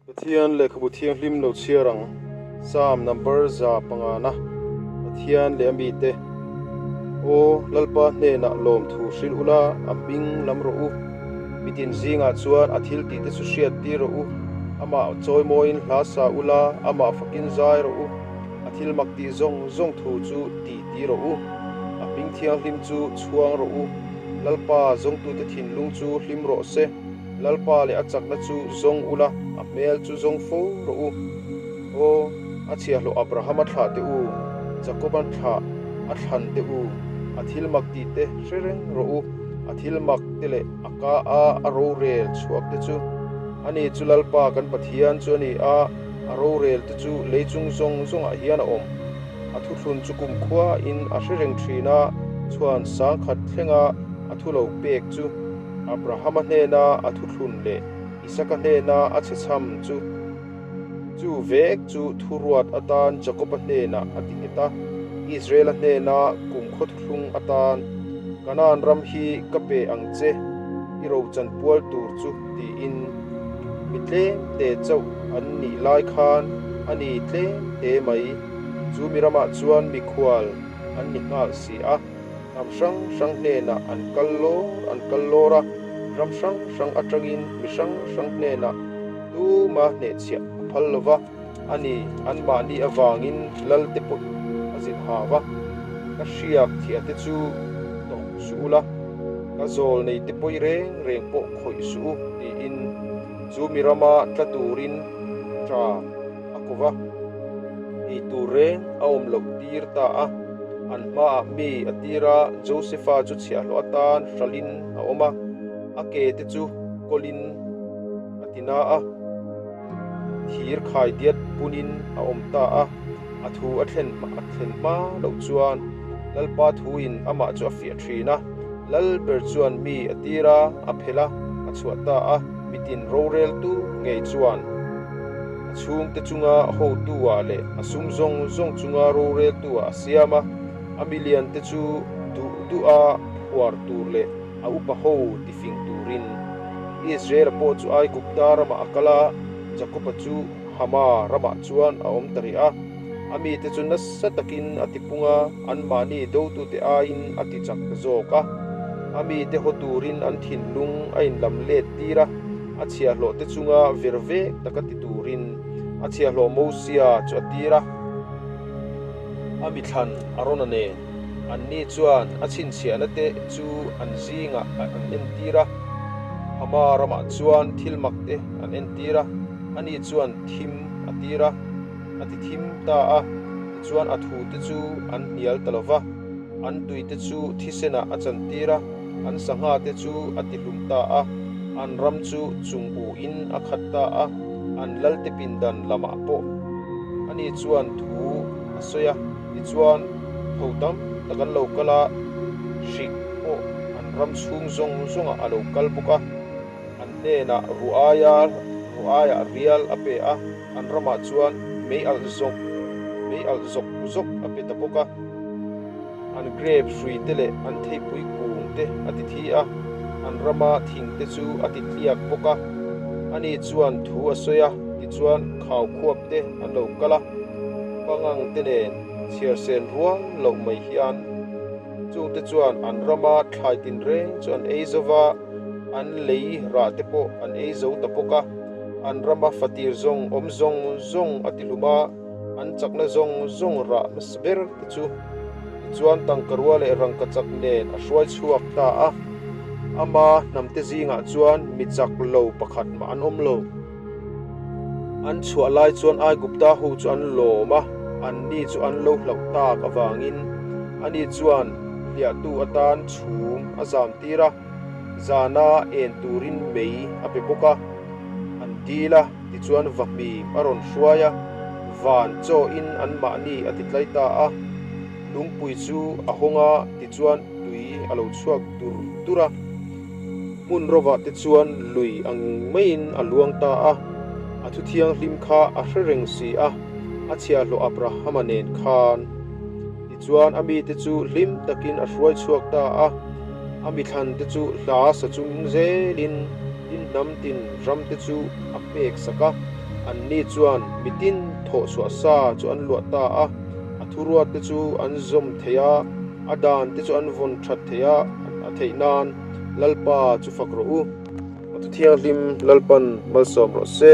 Pathian lehkhabu thianghlim lo chhiar ang, Psalm number 500na, Pathian leh a mite. Aw, Lalpa hnenah lawmthu hrilh ula, a hming lam rawh u. Mitin zingah chuan a thil tihte chu hriat tir rawh u. Amah chawimawiin hla sa ula, amah fakin zai rawh u. A thil mak tih zawng zawng thu chu tih ti rawh u. A hming thianghlim chu chhuang rawh u. Lalpa zawngtute thinlung chu hlim rawh se. Lalpa leh a chakna chu zawng ula, a hmel chu zawng fo rawh u. Aw, a chhiahhlawh Abrahama thlah teh u, Jakoba thlah a thlan teh u, a thil mak tih te hre reng rawh u, a thil mak te leh a ka a a rorel chhuak te chu. Ani chu Lalpa kan Pathian chu a ni a, a rorel te chu lei chung zawng zawngah hian a awm. A thuthlun chu kumkhua in a hre reng thin a, chhuan sangkhat thlenga a thu lo pek chu. Abrahama hnena a thuthlun leh Isaka hnena a chhechham chu, chu vek chu thuruat atan Jakoba hnenah a ti nghet a, Israela hnena kumkhaw thuthlung atan, Kanaan ram hi ka pe ang che, i rochan pual tur chu, tiin. Mi tlem te chauh an nih lai khan a ni tlem te mai, chu mi ramah chuan mikhual an ni nghal si a. Hnam hrang hrang hnenah an kal lawr an kal lawr a, ram hrang hrang atangin mi hrang hrang hnenah tuma hnehchhiah a phal lo va, a ni, anmahni avangin Lalte pawh a zilh ha va. Ka hriak thiahte chu tawk suh ula, ka zawl neite pawi reng reng pawh khawih suh u, tiin chu mi rama tla turin ṭa a ko va, ei tur reng a awm loh tir ta a. An hmaah mi a tir a, Josefa chu chhiahhlawh atan hralhin a awm a, a ke te chu kawlin a ti na a, thir khai diat bunin a awm ta a. A thu a thlen a thlen hma loh chuan Lalpa thuin amah chu a fiah thin a, Lal ber chuan mi a tir a, a phelh a, a chhuah ta a, mitin roreltu ngei chuan. A chhungte chunga hotu-ah leh a sum zawng zawng chunga roreltu-ah a siam a, a miliante chu duh duha phuar tur leh a upa ho tifing turin. Israel-a pawh chu Aigupta ramah a kal a, Jakob-a chu Hama ramah chuan a awm ta rih a. A mite chu nasa takin a tipung a, anmahni dotute aiin a tichak ta zawk a. A mite haw turin an thinlung a inlam let tir a. A chhiahhlawhte chunga vir vek taka ti turin a chhiahhlawh Mosia chu a tir a. A mithlan Arona nen anni chuan a chhinchhiahna te chu an zingah an entir a. Hama ramah chuan thil mak te an entir a, ani chuan thim a tir a, a ti thim ta a. Tichuan a thute chu an hnial ta lo va, an tuite chu thisenah a chantir a. An sangha te chu a ti hlum ta a, an ram chu chung u in a khat ta a, an lalte pindan lamah pawh ani chuan thu a sawi a, tichuan tho tam tak an lo kal a, hrik pawh an ram chhung zawng zawngah a lo kal bawk a, an hnenah ruaia ruaiah rial a pe a, an ramah chuan mei alh zawk mei alh zawk zawk a pe ta bawk a. An grape hrui te leh an theipui kung te a ti thi a, an rama thing te chu a ti tliak bawk a. Ani chuan thu a sawi a, tichuan khau khuap te an lo kal a, pangang te nen chhiarsen rual loh mai hian chungte chuan an rama thlai tinreng chu an ei zo va, an lei rah te pawh an ei zo ta bawk a, an rama fatir zawng awm zawng zawng a ti hlum a. An chakna zawng zawng rah hmasa ber te chu tichuan tangkarua leh rangkachak nen a hruai chhuak ta a. Ama hnamte zingah chuan mi chak lo pakhat mah an awm lo. An chhuah lai chuan Aigupta ho chu an lawm a, anni chu an lo hlauh tak avangin ani chuan hliahtu atan chhum a zam tir a, zana en turin mei a pe bawk a, an dil a. Tichuan vahmim a rawn hruai a, van chawin anmahni a titlai ta a. Lungpui chu a hawng a, tichuan tui a lo chhuak dur dur a. Hmun rovah te chuan lui ang maiin a luang ta a. A thu thianghlim kha a hre reng si a, a chhiahhlawh Abrahama nen khan. Tichuan a mite chu hlim takin a hruai chhuak ta a, a mithlan te chu hla sa chung zelin, Tin hnam tin ram te chu a pek sak a. Anni chuan mitin thawh chhuah sa chu an luah ta a, a thuruat te chu an zawm thei a, a dan te chu an vawn that thei a, a theih nan Lalpa chu fak rawh u. A thu thianghlim Lalpan malsawm rawh se.